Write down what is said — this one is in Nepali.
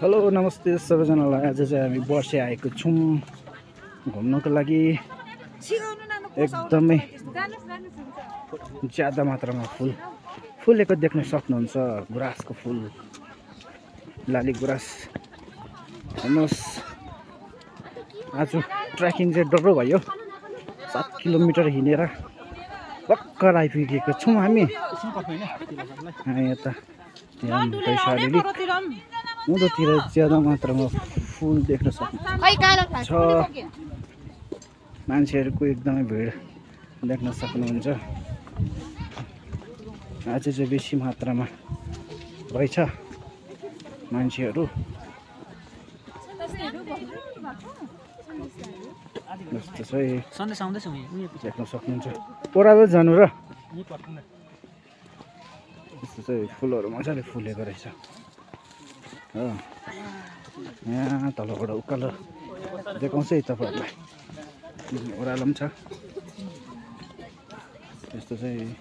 हेलो नमस्ते सबैजनालाई। आज चाहिँ हामी वर्षे आएको छौँ घुम्नको लागि। एकदमै ज्यादा मात्रामा फुलेको देख्न सक्नुहुन्छ। गुराँसको फुल, लाली गुराँस। हेर्नुहोस्, आज ट्रेकिङ चाहिँ डह्रो भयो। 7 किलोमिटर हिँडेर भर्खर आइपुगेको छौँ हामी। यता उँधोतिर ज्यादा मात्रामा फुल देख्न सक्नुहुन्छ। मान्छेहरूको एकदमै भिड देख्न सक्नुहुन्छ। आज चाहिँ बेसी मात्रामा रहेछ मान्छेहरू। जस्तो चाहिँ देख्न सक्नुहुन्छ। ओह्रालो जानु र यस्तो चाहिँ फुलहरू मजाले फुलेको रहेछ हो। यहाँ तलबाट उकालो देखाउँछ है तपाईँहरूलाई। ओह्रालो पनि छ। यस्तो चाहिँ